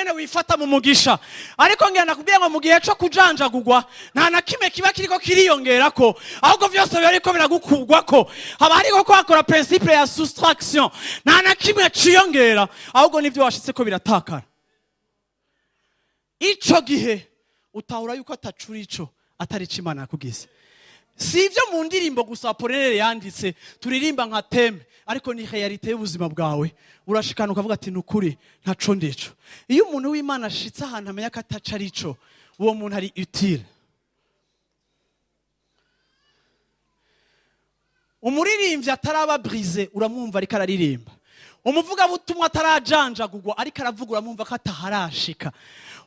ingene wifata mu mugisha. Ariko ngenda nakubwiye ngo mu gihe cyo kujanjagurwa nta na kimwe kiba kiriko kiriyongerako, ahubwo vyose biba biriko biragukugwako. Haba hariko ko hakora principe ya soustraction. Nta na kimwe ciyongera, ahubwo nivyo washitseko biratakara. Ico gihe utahura yuko atacuri ico atari ico Imana yakugize. Si ibyo mu ndirimbo gusa Apollinaire yanditse turirimba nka thème, ariko ni réalité y'ubuzima bwawe. Urashikana ukavuga ati: "Ni ukuri ntaco ndico." Iyo umuntu w'Imana ashitse ahantu amenya ko ataco ari cyo, uwo muntu ari utile. Umuririmbyi ataraba brisé uramwumva ariko araririmba. Umuvugabutumwa atarajanjagurwa ariko aravuga, uramwumva ko ataharashika.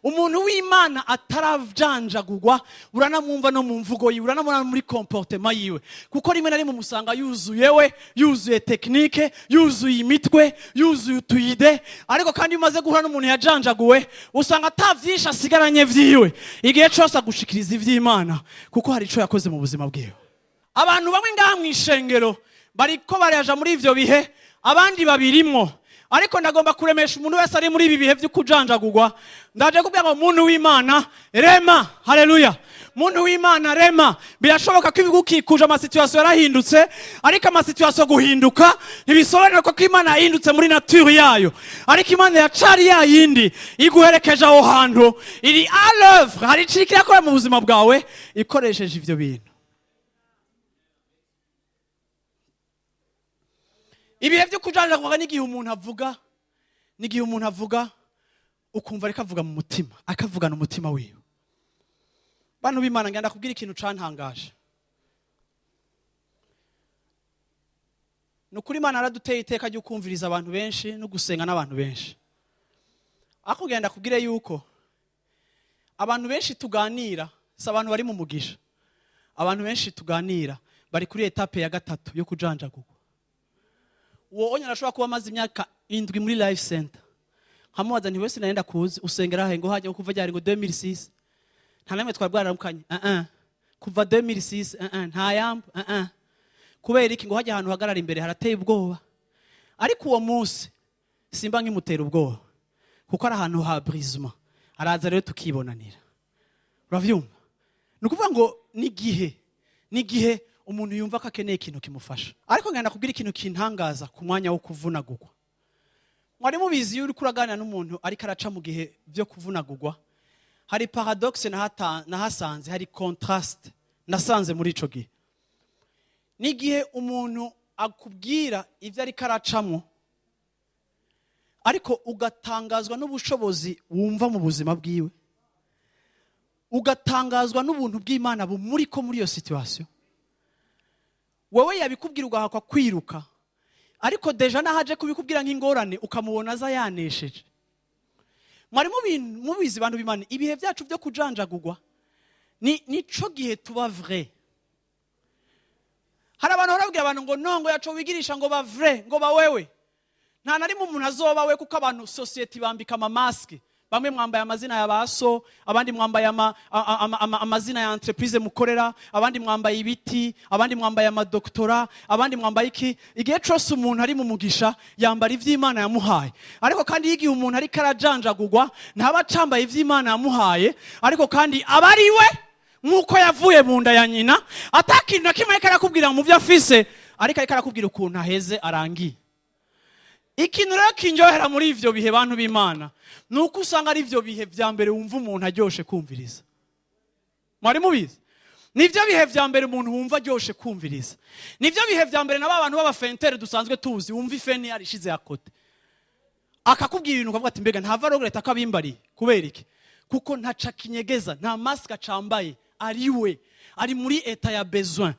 Umuntu w'Imana atarajanjagurwa uranamwumva no mu mvugo yiwe, uranamubona muri comportement yiwe, kuko rimwe na rimwe umusanga yuzuye, we yuzuye technique, yuzuye imitwe, yuzuye utuyide. Ariko kandi iyo umaze guhura n'umuntu yajanjaguwe, usanga ata vyinshi asigaranye vyiwe. Igihe cose agushikiriza ivy'Imana kuko hari ico yakoze mu buzima bwiwe. Abantu bamwe ngaha mu ishengero bariko baraja muri ivyo bihe, abandi babirimwo. Ariko ndagomba kuremesha umuntu wese ari muri ibi bihe vyo kujanjagurwa. Ndaje kubwira ngo: "Muntu w'Imana, rema!" Haleluya! Muntu w'Imana, rema! Birashoboka ko ibigukikuje, ama situations yarahindutse, ariko ama situations guhinduka ntibisobanura ko Imana yahindutse muri nature yayo. Ariko Imana yacari ya yindi iguherekeje aho hantu, iri à l'œuvre. Hari ico iriko irakora mu buzima bwawe ikoresheje ivyo bintu. Ibihe byo kujanjagurwa n'igihe umuntu avuga, n'igihe umuntu avuga ukumva ariko avuga mu mutima, akavugana umutima wiwe. Bantu b'Imana, ngenda kubwira ikintu cantangaje. Ni ukuri, Imana yaraduteye iteka ryo kumviriza abantu benshi no gusenga n'abantu benshi. Ariko ngenda kubwire yuko abantu benshi tuganira si abantu bari mu mugisha. Abantu benshi tuganira bari kuri étape ya gatatu yo kujanjagurwa. Uwo onye arashobora kuba amaze imyaka 7 muri Life Center, nkamubaza nti: "Wese nagenda kuzi usengera he?" Ngo: "Hajya kuva ryari?" Ngo: "2006." Nta namwe twari bwararamukanye. Kuva 2006. Nta yambu. Kubera iki? Ngo: "Hajya ahantu hagarara imbere harateye ubwoba." Ariko uwo munsi simba nkimutera ubwoba, kuko ari ahantu ha brisement. Araza rero tukibonanira. Uravyumva? Ni ukuvuga ngo n'igihe umuntu yumva ko akeneye ikintu kimufasha. Ariko ngenda kubwira ikintu kintangaza ku mwanya wo kuvunagurwa. Mwari mubizi, iyo uriko uraganira n'umuntu ariko araca mu gihe byo kuvunagurwa, hari paradoxe nahasanze, hari contraste nasanze muri ico gihe. N'igihe umuntu akubwira ibyo ariko aracamo, ariko ugatangazwa n'ubushobozi wumva mu buzima bwiwe, ugatangazwa n'ubuntu bw'Imana bumuriko muri iyo situation. Wowe yabikubwira ugahakwa kwiruka, ariko déjà naho aje kubikubwira nk'ingorane, ukamubona aza yanesheje. Mwari mubizi, bantu b'Imana, ibihe byacu byo kujanjagurwa ni nico gihe tuba vrai. Hari abantu barabwira abantu ngo nongo yaco wigirisha ngo ba vrai, ngo ba wewe. Nta na rimwe umuntu azoba we, kuko abantu société bambika ama masques. Bamwe mwambaye amazina ya baso, abandi mwambaye amazina ya entreprise mukorera, abandi mwambaye ibiti, abandi mwambaye amadoktora, abandi mwambaye iki. Igihe cyose umuntu ari mu mugisha yambara ivy'Imana yamuhaye. Ariko kandi iyo igihe umuntu ariko arajanjagurwa, ntaba acambaye ivy'Imana yamuhaye, ariko kandi aba ari we nk'uko yavuye mu nda ya nyina. Atakintu na kimwe ariko arakubwira mu byo afise, ariko arakubwira ukuntu aheze arangiye. Ikintu rero kinyohera muri ivyo bihe, bantu b'Imana, ni uko usanga ari ivyo bihe vya mbere wumva umuntu aryoshe kumviriza. Mwari mubizi? Nivyo bihe vya mbere umuntu wumva aryoshe kumviriza. Nivyo bihe vya mbere na ba bantu b'abafentere dusanzwe tuzi, wumva ifeni yarishize à côté, akakubwira ibintu ukavuga ati: "Mbega ntava regretta ko abimbariye?" Kubera iki? Kuko ntaca kinyegeza, nta masque acambaye, ari we, ari muri état ya besoin.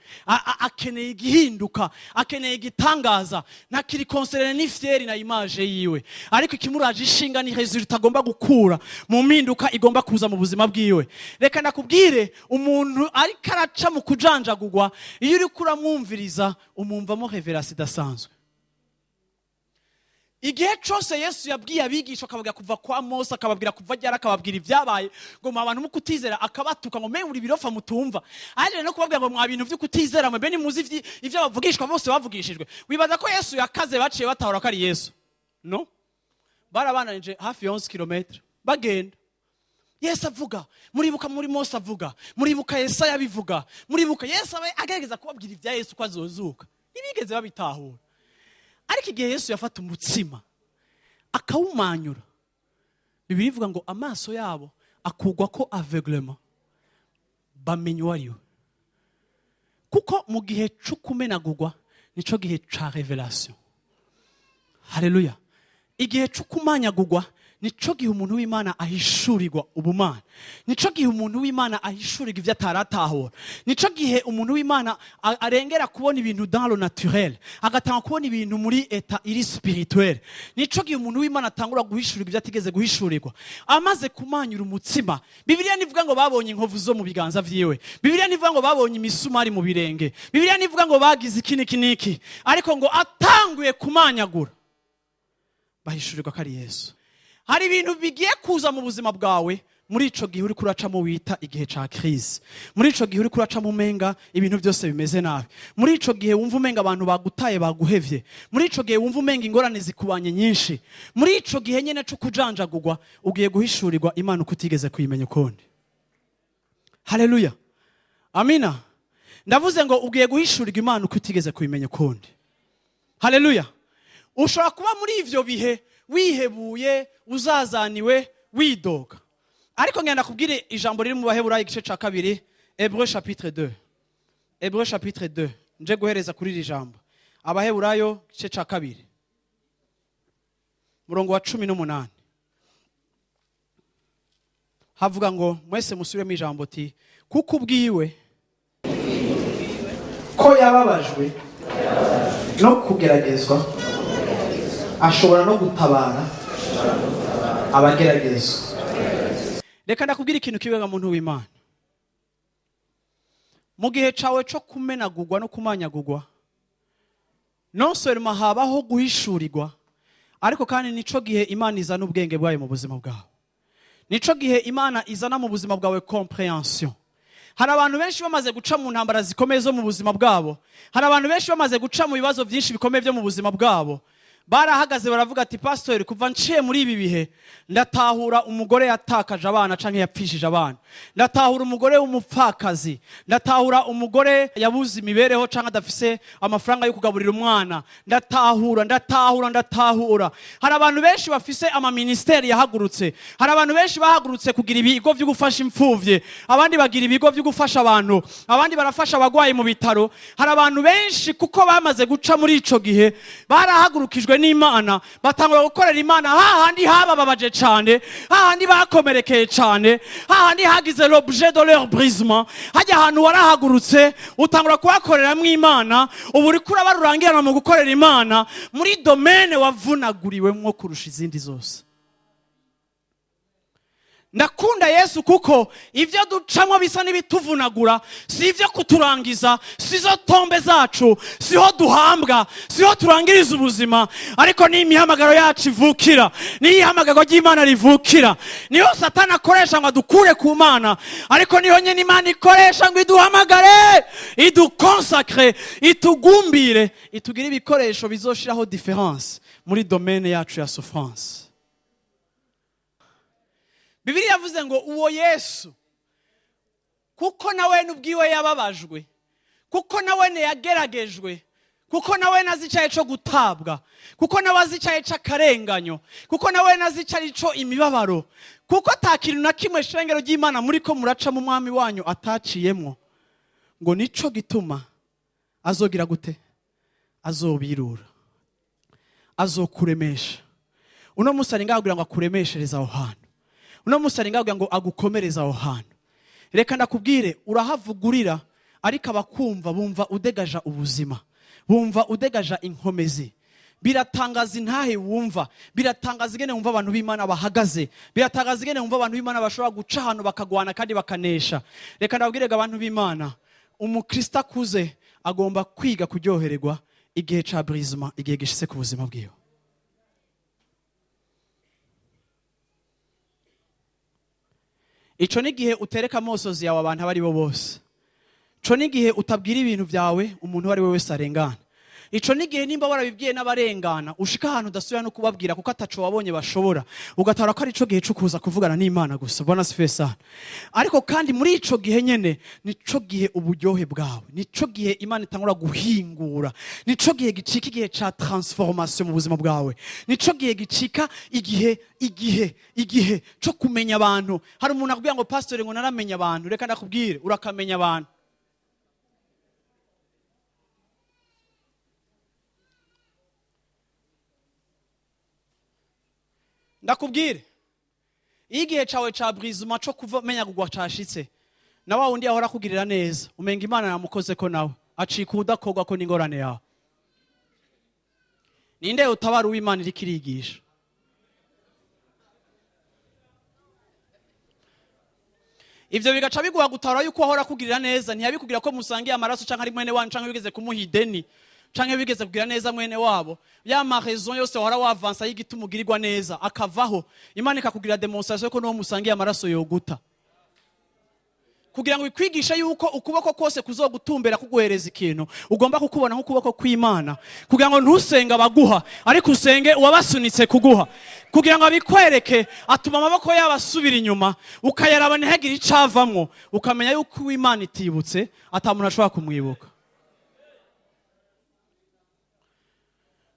Akeneye igihinduka, akeneye igitangaza. Ntakiri concerné ni fierté na image yiwe, ariko ikimuraje ishinga ni résultat agomba gukura mu mpinduka igomba kuza mu buzima bwiwe. Reka ndakubwire, umuntu ariko araca mu kujanjagurwa, iyo uriko uramwumviriza umwumvamo révélation idasanzwe. Igihe cyose Yesu yabwiye abigisha, akababwira kuva kwa Mose, akababwira kuva ryari, akababwira ibyabaye, ngo mwa bantu mukutizera, akabatuka ngo: "Mbe muri birofa mutumva." Aje no kubabwira ngo: "Mwa bintu vy'ukutizera mwe, mbe nimuzi ivyo bavugishwa bose bavugishijwe?" Wibaza ko Yesu yakaze baciye batahura ko ari Yesu? No barabananije hafi ya 11 km. Bagenda, Yesu avuga, muribuka muri Mose avuga, muribuka Yesaya abivuga, muribuka Yesu aba agerageza kubabwira ibya Yesu ko azozuka. Ntibigeze babitahura. Ariko igihe Yesu yafata umutsima akawumanyura, Bibiliya ivuga ngo amaso yabo akugwa ko aveuglement, bamenya uwo ari we. Kuko mu gihe cyo kumenagurwa nico gihe ca révélation. Haleluya! Igihe cyo kumanyagurwa nico gihe umuntu w'Imana ahishurirwa ubumana, nico gihe umuntu w'Imana ahishurirwa ibyo ataratahura, nico gihe umuntu w'Imana arengera kubona ibintu dans le naturel, agatanga kubona ibintu muri état iri spirituel. Nico gihe umuntu w'Imana atangura guhishurirwa ibyo atigeze guhishurirwa. Amaze kumanyura umutsima, Bibiliya nivuga ngo babonye inkovu zo mu biganza vyiwe, Bibiliya nivuga ngo babonye imisumari mu birenge, Bibiliya nivuga ngo bagize iki n'iki n'iki, ariko ngo atanguye kumanyagura bahishurirwa ko ari Yesu. Hari ibintu bigiye kuza mu buzima bwawe muri ico gihe uri kuracamo wita igihe ca crise, muri ico gihe uri kuracamo umenga ibintu byose bimeze nabi, muri ico gihe wumva umenga abantu bagutaye, baguhevye, muri ico gihe wumva umenga ingorane zikubanye nyinshi, muri ico gihe nyene co kujanjagurwa, ugiye guhishurirwa Imana uko utigeze kuyimenya ukundi. Haleluya, amina! Ndavuze ngo ugiye guhishurirwa Imana uko utigeze kuyimenya ukundi. Haleluya! Ushobora kuba muri ivyo bihe wihebuye, uzazaniwe, widoga, ariko ngenda kubwire ijambo riri mu Baheburayo igice ca 2, Hébreu chapitre 2, Hébreu chapitre 2. Nje guhereza kuri iri jambo, Abaheburayo igice ca 2, murongo wa 18, havuga ngo, mwese musubiremo ijambo ti: "Kuko ubwiwe ko yababajwe no kugeragezwa, ashobora no gutabara abageragezwa." Reka ndakubwira ikintu kibenga, muntu w'Imana. Mu gihe cawe co kumenagurwa no kumanyagurwa, non seulement habaho guhishurirwa, ariko kandi nico gihe Imana izana ubwenge bwayo mu buzima bwawe, nico gihe Imana izana mu buzima bwawe compréhension. Hari abantu benshi bamaze guca mu ntambara zikomeye zo mu buzima bwabo, hari abantu benshi bamaze guca mu bibazo byinshi bikomeye byo mu buzima bwabo, barahagaze baravuga ati: "Pastori, kuva nciye muri ibi bihe, ndatahura umugore yatakaje abana canke yapfishije abana, ndatahura umugore w'umupfakazi, ndatahura umugore yabuze imibereho canke adafise amafaranga yo kugaburira umwana, ndatahura, ndatahura, ndatahura." Hari abantu benshi bafise amaministeri yahagurutse, hari abantu benshi bahagurutse kugira ibigo vyo gufasha imfuvyi, abandi bagira ibigo vyo gufasha abantu, abandi barafasha abagwayi mu bitaro. Hari abantu benshi kuko bamaze guca muri ico gihe, barahagurukijwe n'Imana, batangura gukorera Imana hahandi habababaje cane, hahandi bakomerekeye cane, hahandi hagize l'objet de leur brisement. Hajya ahantu warahagurutse utangura kuhakoreramwo Imana. Ubu uriko uraba rurangirana mu gukorera Imana muri domaine wavunaguriwemwo kurusha izindi zose. Ndakunda Yesu kuko ibyo ducamo bisa n'ibituvunagura si ibyo kuturangiza, si zo tombe zacu, siho duhambwa, siho turangiriza ubuzima, ariko ni imihamagaro yacu ivukira, niyo ihamagarwa ry'Imana rivukira. Niyo Satani akoresha ngo adukure ku Mana, ariko niyo nyine Imana ikoresha ngo iduhamagare, idukonsakre, itugumbire, itugire ibikoresho bizoshiraho différence muri domaine yacu ya souffrance. Bibiliya yavuze ngo uwo Yesu, kuko nawe n'ubwiwe yababajwe, kuko nawe yageragejwe, kuko nawe azi ico gutabwa, kuko nawe azi icaye c'akarenganyo, kuko nawe azi ico imibabaro, kuko ata kintu na kimwe, shengero ry'Imana, muri ko muraca mu mwami wanyu ataciyemwo, ngo nico gituma azogira gute? Azobirura, azokuremesha. Uno munsi ari ngaho kugira ngo akuremeshereze aho hantu. Uno munsi ari ngaho kugira ngo agukomereze aho hantu. Reka ndakubwire, urahavugurira, ariko abakumva bumva udegaja ubuzima, bumva udegaja inkomezi. Biratangaza intahe wumva, biratangaza ingene wumva abantu b'Imana bahagaze, biratangaza ingene wumva abantu b'Imana bashobora guca ahantu bakagwana kandi bakanesha. Reka ndabwire ngo abantu b'Imana, umukristo akuze agomba kwiga kuryohererwa igihe ca brisement, igihe gishitse ku buzima bwiwe. Ico ni igihe utereka amosozi yawe abantu abo ari bo bose. Ico ni igihe utabwira ibintu byawe umuntu uwo ari we wese arengana. Ico n'igihe nimba warabibwiye n'abarengana, ushika ahantu udasubira no kubabwira kuko ataco wabonye bashobora, ugatara ko ari ico gihe co kuza kuvugana n'Imana gusa. Bwana asifiwe sana. Ariko kandi muri ico gihe nyene nico gihe uburyohe bwawe, nico gihe Imana itangura guhingura, nico gihe gicika igihe ca transformation mu buzima bwawe, nico gihe gicika igihe co kumenya abantu. Hari umuntu akubwira ngo: "Pastor, ngo naramenya abantu." Reka ndakubwire, urakamenya abantu. Ndakubwire, iyo igihe cawe ca brisement, co kuva menya kugwa, cashitse, na wa wundi yahora akugirira neza umenga Imana yamukoze ko, nawe acika udakorwa ko n'ingorane yawe. Ninde utabara uw'Imana iriko irigisha? Ivyo bigaca biguha gutahura yuko ahora akugirira neza ntiyabikugira ko musangiye amaraso, canke ari mwene wanyu, canke wigeze kumuha ideni, canke wigeze kugira neza mwene wabo. Ya ma raisons yose wahora wavansa y'igituma ugirirwa neza akavaho, Imana ikakugira démonstration ko n'uwo musangiye amaraso yoguta, kugira ngo ikwigishe yuko ukuboko kose kuzogutumbera kuguhereza ikintu ugomba kukubona nk'ukuboko kw'Imana, kugira ngo ntusenge abaguha ariko usenge uwabasunitse kuguha. Kugira ngo abikwereke, atuma amaboko yabo asubira inyuma, ukayaraba ntihagire icyo avamwo, ukamenya yuko uw'Imana itibutse ata muntu ashobora kumwibuka.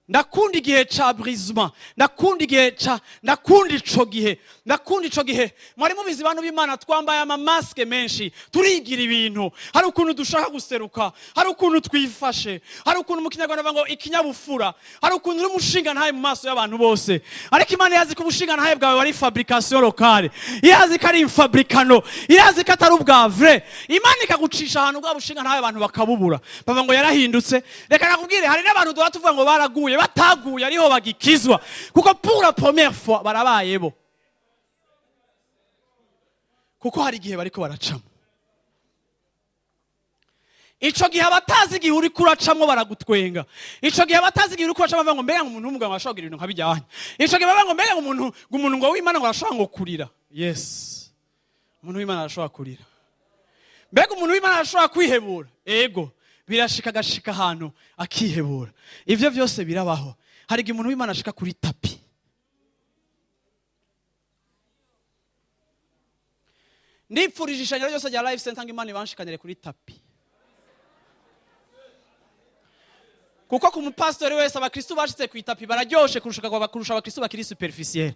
Ndakunda igihe ca brisement, ndakunda igihe ca, ndakunda ico gihe, ndakunda ico gihe. Mwari mubizi, bantu b'Imana, twambaye ama masques menshi, turigira ibintu. Hari ukuntu dushaka guseruka, hari ukuntu twifashe, hari ukuntu mu Kinyarwanda bavuga ngo ikinyabufura, hari ukuntu uri umushinga ntaye mu maso y'abantu bose. Ariko Imana yazi ko ubushinga ntaye bwawe wari fabrication locale, irazi ko ari imfabrikano, irazi ko atari ubwa vrai. Imana ikagucisha ahantu bwa bushinga ntaye abantu bakabubura, bavuga ngo yarahindutse. Reka nakubwire, hari n'abantu duhora tuvuga ngo baraguye, bataguye, ariho bagikizwa, kuko pour la première fois barabayebo, kuko hari igihe bariko baracamo. Ico gihe abatazi igihe uriko uracamwo baragutwenga. Ico gihe abatazi igihe uriko uracamwo bavuga ngo: "Mbega ngo umuntu w'umugabo arashobora kugira ibintu nka bijyanye?" Ico gihe bavuga ngo: "Mbega ngo umuntu ngo w'Imana ngo arashobora ngo kurira?" Yes, umuntu w'Imana arashobora kurira. Mbega umuntu w'Imana arashobora kwihebura? Ego, birashika agashika ahantu akihebura. Ivyo vyose birabaho. Hari igihe umuntu w'Imana ashika kuri tapis. Ndipfurije ishengero ryose rya Life Center ngo Imana ibanshikanire kuri tapis, kuko ku mupasitori wese abakristu bashitse ku itapi bararyoshe kurusha abakristu bakiri superficiel,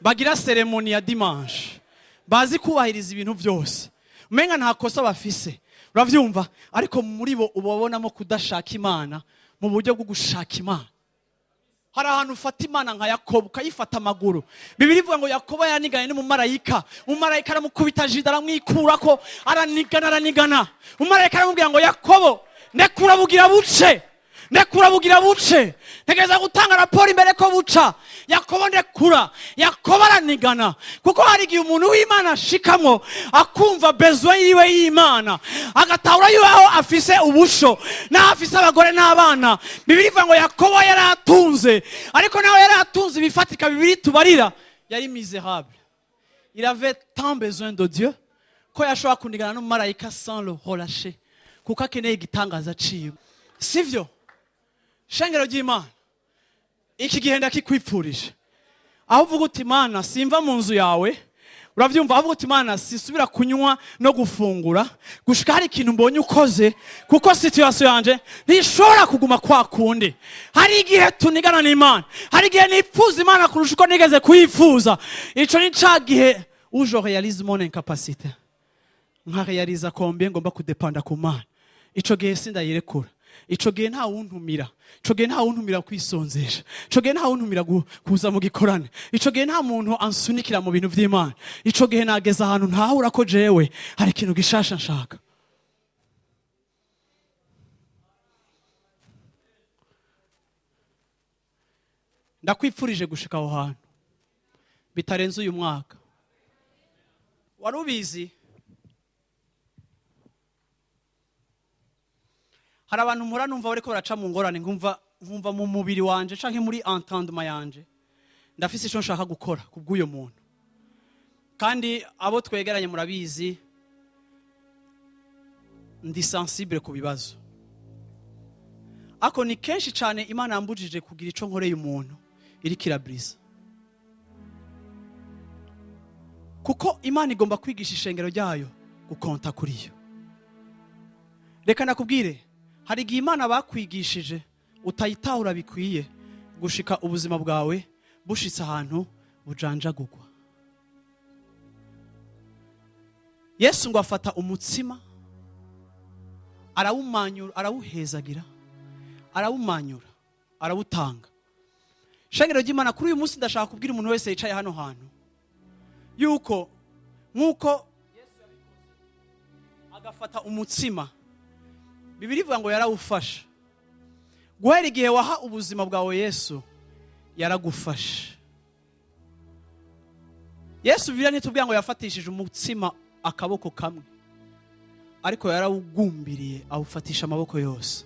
bagira cérémonie ya dimanche, bazi kubahiriza ibintu byose, umenga nta kosa bafise, uravyumva? Ariko muri bo ubabonamo kudashaka Imana mu buryo bwo gushaka Imana. Hari ahantu ufata Imana nka Yakobo, ukayifata amaguru. Bibiri ivuga ngo Yakobo yaniganye n'umumarayika, umumarayika aramukubita jida, aramwikurako, aranigana, aranigana. Umumarayika aramubwira ngo: "Yakobo, ndekura bugira buce, ndekura bugira buce, ntegereza gutanga raporo imbere ko buca. Yakobo, ndekura." Yakobo aranigana, kuko hari igihe umuntu w'Imana ashikamwo akumva besoin yiwe y'Imana, agatahura yuko afise ubusho n'aho afise abagore n'abana. Bibiri ivuga ngo Yakobo yari atunze, ariko nawe yari atunze ibifatika, bibiri tubarira yari misérable. Il avait tant besoin de Dieu ko yashobora kunigana n'umumarayika sans le relâcher, kuko akeneye igitangaza ciwe. Sivyo, shengero ry'Imana? Iki gihe ndakikwipfurije, aho uvuga uti: "Imana, simva mu nzu yawe." Urabyumva? Aho uvuga uti: "Imana, sisubira kunywa no gufungura gushika hari ikintu mbonye ukoze, kuko situation yanje ntishobora kuguma kwa kundi." Hari igihe tunigana n'Imana, hari igihe nipfuza Imana kurusha uko nigeze kuyifuza. Ico ni ca gihe où je réalise mon incapacité, nkarealiza combien ngomba kudepanda ku Mana. Ico gihe sindayirekura. Ico gihe nta wuntumira, ico gihe nta wuntumira kwisonzesha, ico gihe nta wuntumira kuza mu gikorane, ico gihe nta muntu ansunikira mu bintu vy'Imana. Ico gihe nageze ahantu ntahura ko jewe hari ikintu gishasha nshaka. Ndakwipfurije gushika aho hantu bitarenze uyu mwaka. Wari ubizi, hari abantu mpora numva bariko baraca mu ngorane, nkumva mu mubiri wanje canke muri entendement yanje ndafise ico nshaka gukora kubw'uyo muntu. Kandi abo twegeranye murabizi, ndi sensible ku bibazo. Ariko ni kenshi cyane Imana yambujije kugira ico nkoreye umuntu iriko iraburiza, kuko Imana igomba kwigisha ishengero ryayo gukonta kuri yo. Reka nakubwire, hari igihe Imana bakwigishije utayitahura bikwiye, gushika ubuzima bwawe bushitse ahantu bujanjagurwa. Yesu ngo afata umutsima, arawumanyura, arawuhezagira, arawumanyura, arawutanga. Shengero ry'Imana, kuri uyu munsi ndashaka kubwira umuntu wese yicaye hano hantu yuko nk'uko Yesu yabikoze agafata umutsima, Bibiliya ivuga ngo yarawufashe. Guhera igihe waha ubuzima bwawe Yesu, yaragufashe. Yesu, Bibiliya ntitubwira ngo yafatishije umutsima akaboko kamwe, ariko yarawugumbiriye awufatisha amaboko yose.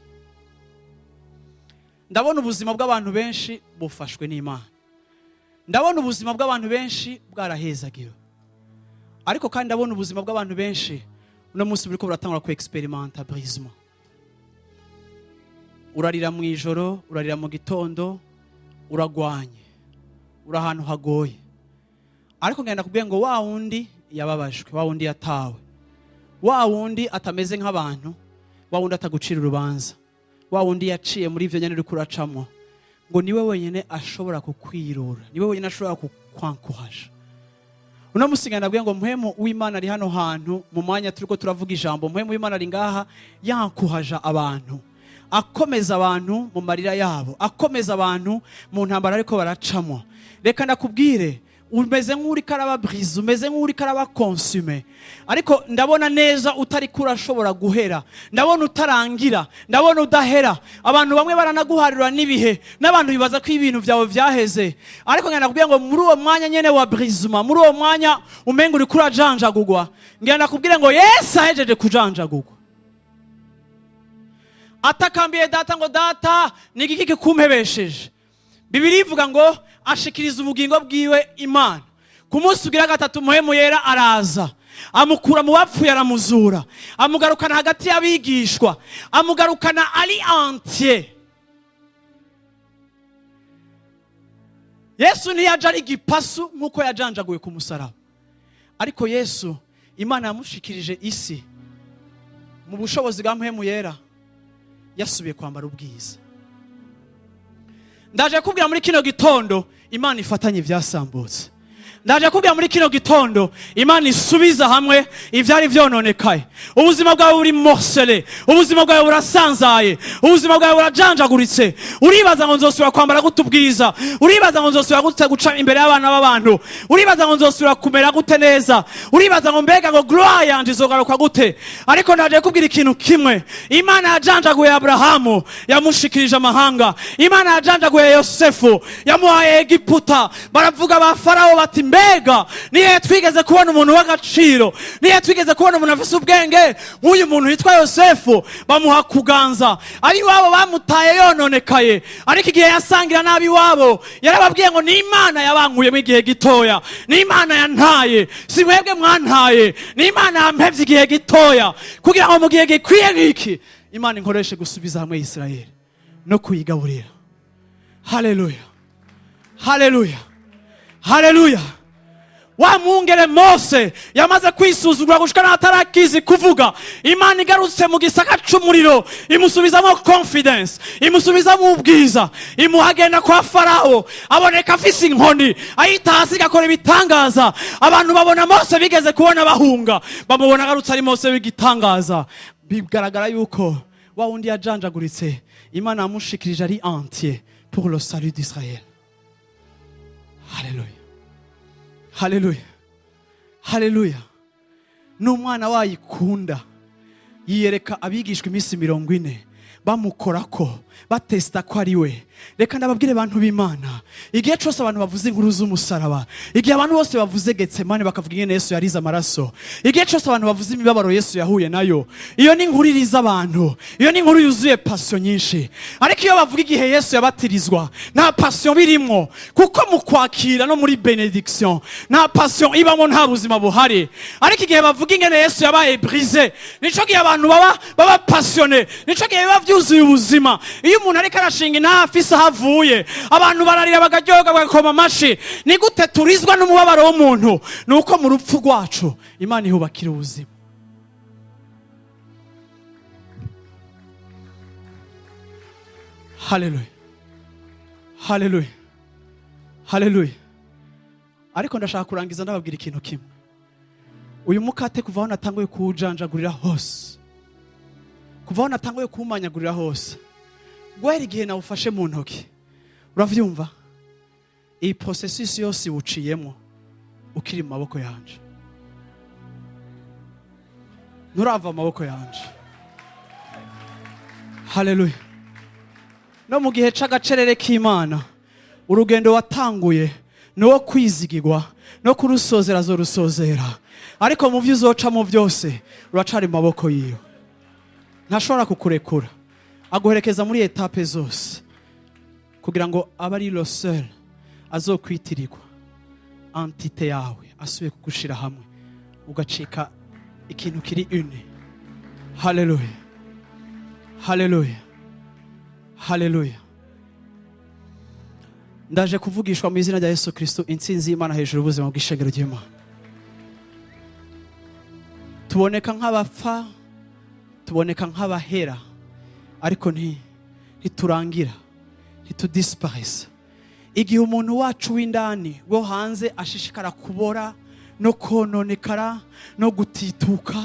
Ndabona ubuzima bw'abantu benshi bufashwe n'Imana, ndabona ubuzima bw'abantu benshi bwarahezagiwe, ariko kandi ndabona ubuzima bw'abantu benshi uno munsi buriko buratangura ku experimenta brisement. Urarira mu ijoro, urarira mu gitondo, uragwanye, uri ahantu hagoye, ariko ngenda kubwiye ngo wa wundi yababajwe, wa wundi yatawe, wa wundi atameze nk'abantu, wa wundi atagucira urubanza, wa wundi yaciye muri ivyo nyene uriko uracamwo, ngo niwe wenyene ashobora kukwirura, niwe wenyene ashobora kukwankuhaja. Uno musi ngenda nabwiye ngo Mpwemu w'Imana ari hano hantu mu mwanya turiko turavuga ijambo. Mpwemu w'Imana ari ngaha yankuhaja abantu, akomeza abantu mu marira yabo, akomeza abantu mu ntambara ariko baracamwo. Reka ndakubwire, umeze nk'uriko araba brisé, umeze nk'uriko araba consumé, ariko ndabona neza utari kurashobora guhera, ndabona utarangira, ndabona udahera. Abantu bamwe baranaguharira n'ibihe, n'abantu bibaza ko ibintu byawe vyaheze, ariko ngenda nakubwira ngo muri uwo mwanya nyene wa brisement, muri uwo mwanya umenga uriko urajanjagurwa, ngenda nakubwire ngo Yesu ahejeje kujanjagurwa, atakambiye Data ngo: "Data, ni igiki kikumpebesheje?" Bibiliya ivuga ngo ashikiriza ubugingo bwiwe Imana. Ku munsi ugira gatatu, Mpwemu Yera araza, amukura mu bapfuye, aramuzura, amugarukana hagati y'abigishwa, amugarukana ari entier. Yesu ntiyaje ari igipasu nk'uko yajanjaguwe ku musaraba, ariko Yesu Imana yamushikirije isi mu bushobozi bwa Mpwemu Yera, yasubiye kwambara ubwiza. Ndaje kubwira muri kino gitondo, Imana ifatanye ivyasambutse. Ndaje kubwira muri kino gitondo, Imana isubiza hamwe ivyari vyononekaye. Ubuzima bwawe buri morcelé, ubuzima bwawe burasanzaye, ubuzima bwawe burajanjaguritse. Uribaza ngo nzosubira kwambara gute ubwiza? Uribaza ngo nzosubira gute guca imbere y'abana b'abantu? Uribaza ngo nzosubira kumera gute neza? Uribaza ngo mbega ngo gloire yanje izogaruka gute? Ariko ndaje kubwira ikintu kimwe: Imana yajanjaguye Aburahamu, yamushikirije amahanga. Imana yajanjaguye Yosefu, yamuhaye Egiputa. Baravuga ba Farawo bati: "Mbega nihe twigeze kubona umuntu w'agaciro? Nihe twigeze kubona umuntu afise ubwenge nk'uyu muntu yitwa Yosefu?" Bamuha kuganza. Ab'iwabo bamutaye yononekaye, ariko igihe yasangira n'ab'iwabo yarababwiye ngo: "Ni Imana yabankuyemo igihe gitoya, ni Imana yantaye, si mwebwe mwantaye, ni Imana yampevye igihe gitoya kugira ngo mu gihe gikwiye nk'iki Imana inkoreshe gusubiza hamwe Isirayeli no kuyigaburira." Haleluya, haleluya, haleluya! Wa mwungere Mose yamaze kwisuzugura gushika n'atarakizi kuvuga, Imana igarutse mu gisaka c'umuriro imusubizamo confidence, imusubizamo ubwiza, imuhagenda kwa Farawo, aboneka afise inkoni, ayita hasi igakora ibitangaza. Abantu babona Mose bigeze kubona bahunga, bamubona agarutse ari Mose w'igitangaza. Bigaragara yuko wa wundi yajanjaguritse, Imana yamushikirije ari entier pour le salut d'Israël. Haleluya, haleluya, haleluya! N'umwana wayikunda yiyereka abigishwa iminsi 40, bamukorako, batesita ko ari we. Reka ndababwire, bantu b'Imana, igihe cyose abantu bavuze inkuru z'umusaraba, igihe abantu bose bavuze Getsemane, bakavuga ingene Yesu yarize amaraso, igihe cyose abantu bavuze imibabaro Yesu yahuye nayo, iyo ni inkuru iriza abantu, iyo ni inkuru yuzuye passion nyinshi. Ariko iyo bavuga igihe Yesu yabatirizwa, nta passion birimwo, kuko mu kwakira no muri bénédiction nta passion ibamo, nta buzima buhari. Ariko igihe bavuga ingene Yesu yabaye brisé, nico gihe abantu baba passionnés, nico gihe biba. byuzuye ubuzima. Iyo umuntu ariko arashinga intahe afise aho avuye, abantu bararira, bakaryoherwa, bagakoma amashi. Ni gute turizwa n'umubabaro w'umuntu? Ni uko mu rupfu rwacu Imana ihubakira ubuzima. Haleluya, haleluya, haleluya! Ariko ndashaka kurangiza ndababwira ikintu kimwe. Uyu mukate, kuva aho natanguye kuwujanjagurira hose, kuva aho natanguye kuwumanyagurira hose, guhera igihe nawufashe mu ntoki, uravyumva, iyi processus yose iwuciyemo ukiri mu maboko yanje, nturava mu maboko yanje. Haleluya! No mu gihe c'agacerere k'Imana, urugendo watanguye ni uwo kwizigirwa, no kurusozera azorusozera. Ariko mu byo uzocamo byose, uracari mu maboko yiwe, ntashobora kukurekura. Aguherekeza muri étapes zose kugira ngo abe ari le seul azokwitirirwa entité yawe, asubiye kugushira hamwe ugacika ikintu kiri une. Haleluya, haleluya, haleluya! Ndaje kuvugishwa mu izina rya Yesu Kristo, intsinzi y'Imana hejuru y'ubuzima bw'ishengero ry'Imana. Tuboneka nk'abapfa, tuboneka nk'abahera, ariko ntiturangira, ntitudisiparisa. Igihe umuntu wacu w'indani wo hanze ashishikara kubora no kononekara no gutituka,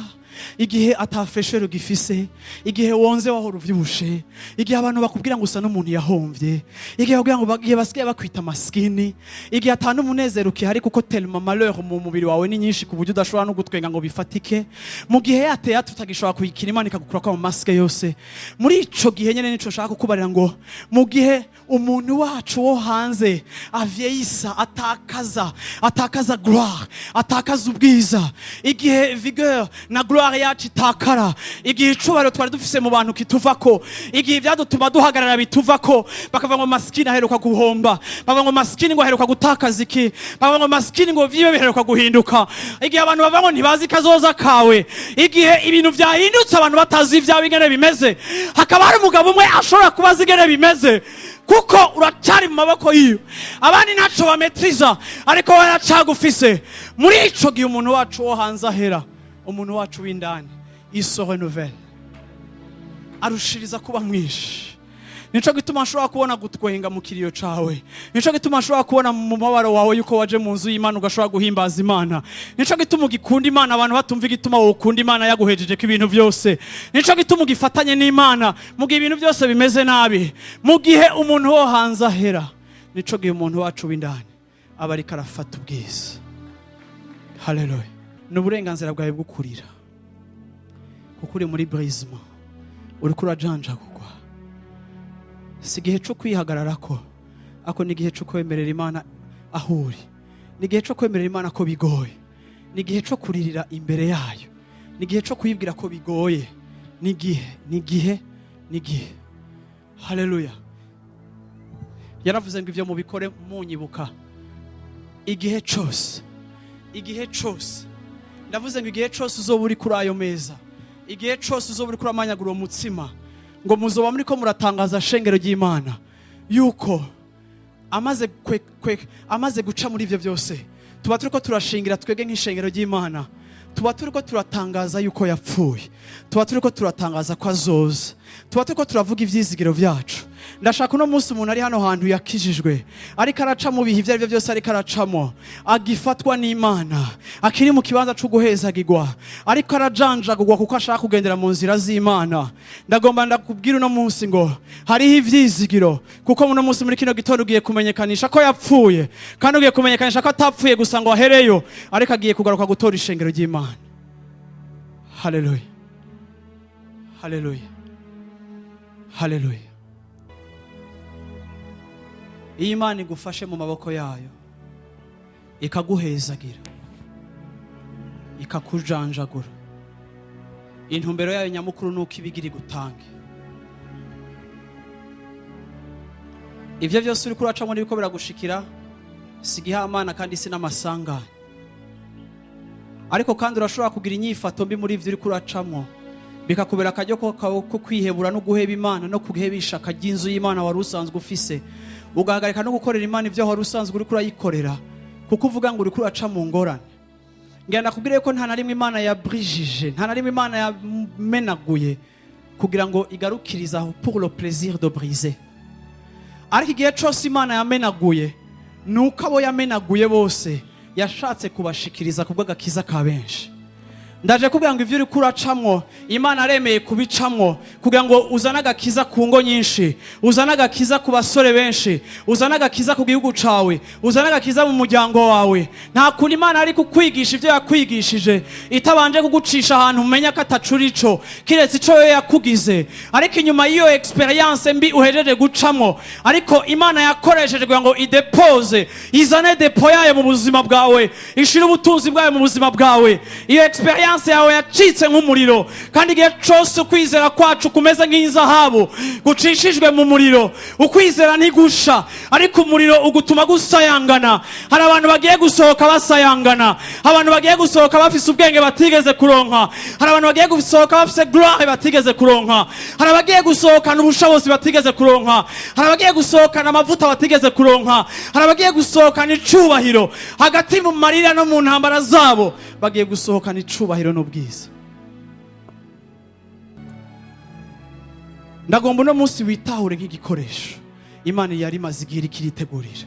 igihe ata fraîcheur ugifise, igihe wonze wahora uvyibushe, igihe abantu bakubwira ngo usa n'umuntu yahomvye, igihe bakubwira ngo igihe basigaye bakwita maskini, igihe ata n'umunezero ukihari kuko tellement malheur mu mubiri wawe ni nyinshi ku buryo udashobora no gutwenga ngo bifatike, mu gihe ya théâtre utagishobora kuyikina, Imana ikagukura mu masque yose, muri ico gihe nyene nico nshaka kukubarira ngo mu gihe umuntu wacu wo hanze avyeyisa, atakaza gloire, atakaza ubwiza, igihe vigueur na gloire yacu itakara, igihe icubahiro twari dufise mu bantu kituvako, igihe ivyadutuma duhagarara bituvako, bakavuga ngo maskini aheruka guhomba, bakavuga ngo maskini ngo aheruka gutakaza iki, bakavuga ngo maskini ngo vyiwe biheruka guhinduka, igihe abantu bavuga ngo ntibazi kazoza kawe, igihe ibintu vyahindutse, abantu batazi ivyawe ingene bimeze, hakaba hari umugabo umwe ashobora kubaza ingene bimeze, kuko uracari mu maboko yiwe. Abandi ntaco bametriza, ariko we aracagufise. Muri ico gihe umuntu wacu wo hanze ahera, umuntu wacu w'indani il se renouvelle, arushiriza kuba mwinshi. Nico gituma nshobora kubona gutwenga mu kiriyo cawe. Nico gituma nshobora kubona mu mubabaro wawe yuko waje mu nzu y'Imana, ugashobora guhimbaza Imana. Nico gituma ugikunda Imana, abantu batumva igituma wowe ukunda Imana yaguhejeje ko ibintu byose. Nico gituma ugifatanye n'Imana mu gihe ibintu byose bimeze nabi. Mu gihe umuntu wo hanze ahera, nico gihe umuntu wacu w'indani aba ariko arafata ubwiza. Haleluya! Ni uburenganzira bwawe bwo kurira kuko uri muri brisement, uriko urajanjagurwa. Si igihe cyo kwihagarara ko, ako ni igihe cyo kwemerera Imana aho uri, ni igihe cyo kwemerera Imana ko bigoye, ni igihe cyo kuririra imbere yayo, ni igihe cyo kuyibwira ko bigoye. Ni igihe, ni igihe, ni igihe. Haleluya! Yaravuze ngo ibyo mubikore munyibuka igihe cyose. Igihe cyose, ndavuze ngo igihe cyose uzoba uri kuri ayo meza, igihe cyose uzoba uri kuri amanyagura uwo mutsima, ngo muzoba muri ko muratangaza, shengero ry'Imana, yuko amaze guca muri ibyo byose, tuba turiko turashingira twebwe nk'ishengero ry'Imana, tuba turiko turatangaza yuko yapfuye, tuba turiko turatangaza ko azoza, tuba turiko turavuga ivyizigiro vyacu. Ndashaka uno munsi umuntu ari hano hantu yakijijwe, ariko araca mu bihe ibyo ari byo byose, ariko aracamo agifatwa n'Imana, akiri mu kibanza cyo guhezagirwa, ariko arajanjagurwa kuko ashaka kugendera mu nzira z'Imana, ndagomba ndakubwira uno munsi ngo hariho ivyizigiro, kuko uno munsi muri kino gitondo ugiye kumenyekanisha ko yapfuye, kandi ugiye kumenyekanisha ko atapfuye gusa ngo ahereyo, ariko agiye kugaruka gutora ishengero ry'Imana. Haleluya, haleluya, haleluya! Iyo Imana igufashe mu maboko yayo, ikaguhezagira, ikakujanjagura, intumbero yayo nyamukuru ni uko ibigira igutange. Ibyo byose uri kuracamo n'ibiko biragushikira si igihamana kandi si n'amasanganya. Ariko kandi urashobora kugira inyifato mbi muri ibyo uri kuracamo. Bikakubera akaryo ko kwihebura no guheba Imana no guheba ishaka ry'inzu y'Imana wari usanzwe ufise, ugahagarika no gukorera Imana ibyo wari usanzwe uriko urayikorera, kuko uvuga ngo uriko uraca mu ngorane. Ngira nakubwire ko nta na rimwe Imana yabrijije, nta na rimwe Imana yamenaguye kugira ngo igarukirize aho pour le plaisir de briser. Ariko igihe cyose Imana yamenaguye, ni uko abo yamenaguye bose yashatse kubashikiriza kubw'agakiza ka benshi. Ndaje kubwira ngo ivyo uriko uracamwo, Imana aremeye kubicamwo kugira ngo uzane agakiza ku ngo nyinshi, uzane agakiza ku basore benshi, uzane agakiza ku gihugu cawe, uzane agakiza mu muryango wawe. Nta kuntu Imana ari kukwigisha ivyo yakwigishije itabanje kugucisha ahantu umenya ko atacura ico kiretse ico yo yakugize. Ariko inyuma y'iyo expérience mbi uhejeje gucamwo, ariko Imana yakoresheje kugira ngo idépose, izane dépôt yayo mu buzima bwawe, ishire ubutunzi bwayo mu buzima bwawe. Iyo expérience yawe yacitse nk'umuriro, kandi igihe cose ukwizera kwacu kumeze nk'inzahabu gucishijwe mu muriro, ukwizera ntigusha, ariko umuriro ugutuma gusayangana. Hari abantu bagiye gusohoka basayangana, abantu bagiye gusohoka bafise ubwenge batigeze kuronka, hari abantu bagiye gusohoka bafise gloire batigeze kuronka, hari abagiye gusohokana ubushobozi batigeze kuronka, hari abagiye gusohokana amavuta batigeze kuronka, hari abagiye gusohokana icubahiro. Hagati mu marira no mu ntambara zabo, bagiye gusohokana icubahiro n'ubwiza. Ndagomba uno munsi witahure nk'igikoresho Imana yari imaze igihe iriko iritegurira.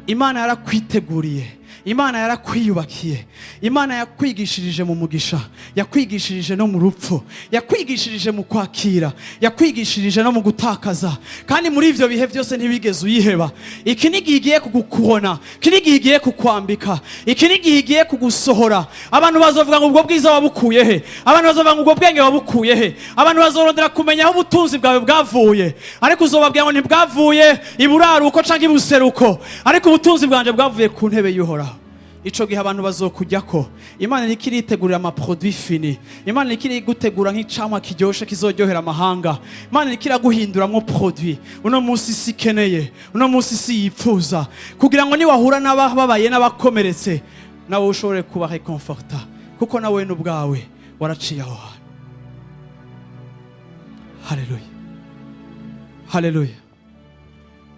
Imana yarakwiteguriye, Imana yarakwiyubakiye, Imana yakwigishirije mu mugisha, yakwigishirije no mu rupfu, yakwigishirije mu kwakira, yakwigishirije no mu gutakaza. Kandi muri ivyo bihe byose ntibigeze uyiheba. Iki ni igihe igiye kugukubona, iki ni igihe igiye kukwambika, iki ni igihe igiye kugusohora. Abantu bazovuga ngo ubwo bwiza wabukuye he? Abantu bazovuga ngo ubwo bwenge wabukuye he? Abantu bazorondera kumenya aho ubutunzi bwawe bwavuye, ariko uzobabwira ngo ntibwavuye iburaruko canke ibuseruko, ariko ubutunzi bwanje bwavuye ku ntebe y'Uhoraho. Ico gihe abantu bazokujyako. Imana iriko iritegurira amaproduit fini, Imana iriko irigutegura nk'icamwa kiryoshe kizoryohera amahanga. Imana iriko iraguhinduramwo produit uno munsi isi ikeneye, uno munsi isi yipfuza, kugira ngo niwahura n'abababaye n'abakomeretse, nawe ushobore kubaréconforta, kuko nawe n'ubwawe waraciye aho hantu. Haleluya, haleluya!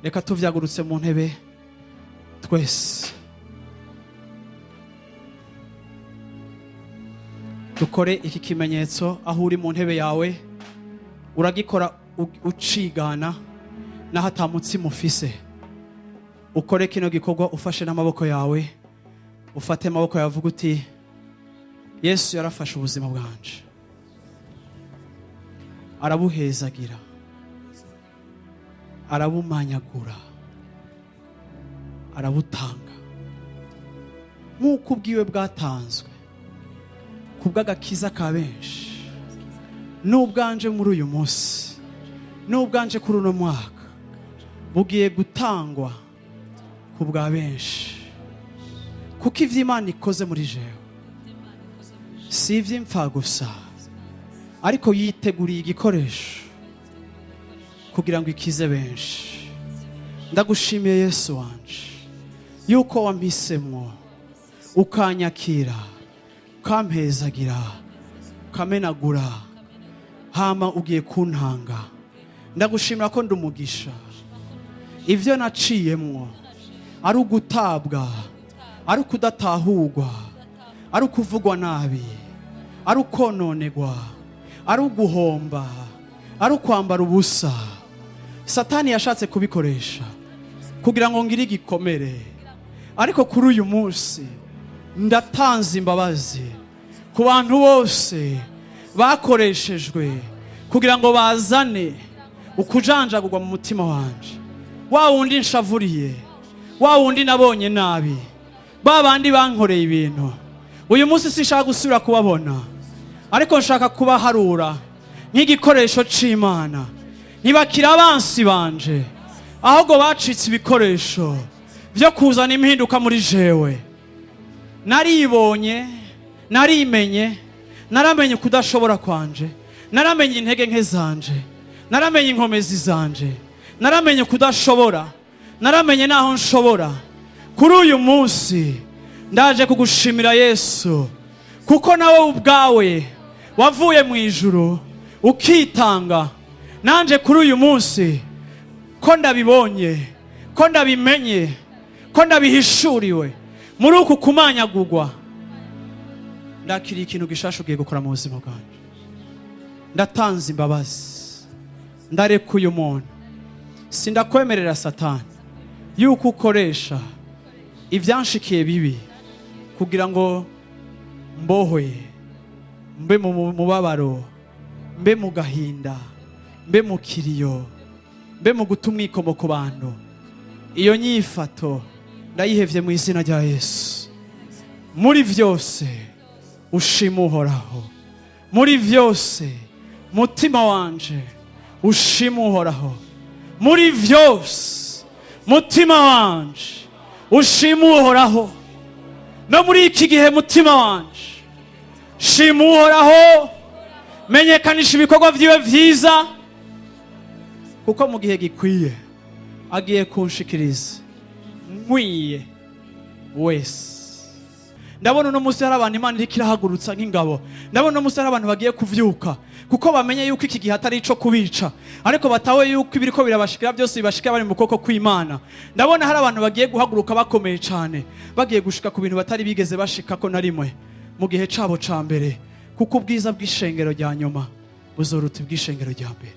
Reka tuvyagurutse mu ntebe twese, dukore iki kimenyetso. Aho uri mu ntebe yawe, uragikora ucigana naho ata mutsima ufise. Ukore kino gikorwa ufashe n'amaboko yawe, ufate amaboko yawe, uvuga uti: "Yesu yarafashe ubuzima bwanje, arabuhezagira, arabumanyagura, arabutanga nk'uko ubwiwe bwatanzwe kubw'agakiza ka benshi. N'ubwanje muri uyu munsi, n'ubwanje kuri uno mwaka, bugiye gutangwa ku bwa benshi, kuko ivyo Imana ikoze muri jewe si ivy'imfa gusa, ariko yiteguriye igikoresho kugira ngo ikize benshi. Ndagushimiye Yesu wanje, yuko wampisemwo, ukanyakira, ukampezagira, ukamenagura, hama ugiye kuntanga. Ndagushimira ko ndumugisha. Ivyo naciyemwo, ari ugutabwa, ari ukudatahurwa, ari ukuvugwa nabi, ari ukononegwa, ari uguhomba, ari ukwambara ubusa, Satani yashatse kubikoresha kugira ngo ngire igikomere. Ariko kuri uyu munsi ndatanze imbabazi ku bantu bose bakoreshejwe kugira ngo bazane ukujanjagurwa mu mutima wanje, wa wundi nshavuriye, wa wundi nabonye nabi, ba bandi bankoreye ibintu. Uyu munsi sinshaka gusubira kubabona, ariko nshaka kubaharura nk'igikoresho c'Imana. Ntibakiri abansi banje, ahubwo bacitse ibikoresho byo kuzana impinduka muri jewe. Naribonye, narimenye, naramenye kudashobora kwanje, naramenye intege nke zanje, naramenye inkomezi zanje, naramenye kudashobora, naramenye naho nshobora. Kuri uyu munsi ndaje kugushimira Yesu, kuko nawe ubwawe Wavuye mu ijuru ukitanga. Nanje kuri uyu munsi, ko ndabibonye, ko ndabimenye, ko ndabihishuriwe muri uku kumanyagurwa, ndakiriye ikintu gishasha ugiye gukora mu buzima bwanjye. Ndatanze imbabazi, ndarekuye umuntu. Sindakwemerera, Satani, yuko ukoresha ibyanshikiye bibi kugira ngo mbohoye, mbe mu mubabaro, mbe mu gahinda, mbe mu kiriyo, mbe mu guta umwikomo ku bantu. Iyo nyifato ndayihevye mu izina rya Yesu. Muri vyose ushima Uhoraho. Muri vyose, mutima wanje, ushima Uhoraho. Muri vyose, mutima wanje, ushima Uhoraho. No muri iki gihe, mutima wanje, shima Uhoraho, menyekanisha ibikorwa vyiwe vyiza, kuko mu gihe gikwiye agiye kunshikiriza nkwiye wese. Ndabona uno munsi hari abantu Imana iriko irahagurutsa nk'ingabo. Ndabona uno munsi hari abantu bagiye kuvyuka kuko bamenye yuko iki gihe atari ico kubica, ariko batawe yuko ibiriko birabashikira byose bibashikira bari mu kuboko kw'Imana. Ndabona hari abantu bagiye guhaguruka bakomeye cane, bagiye gushika ku bintu batari bigeze bashikako na rimwe mu gihe cabo ca mbere, kuko ubwiza bw'ishengero rya nyuma buzoruta ubw'ishengero rya mbere.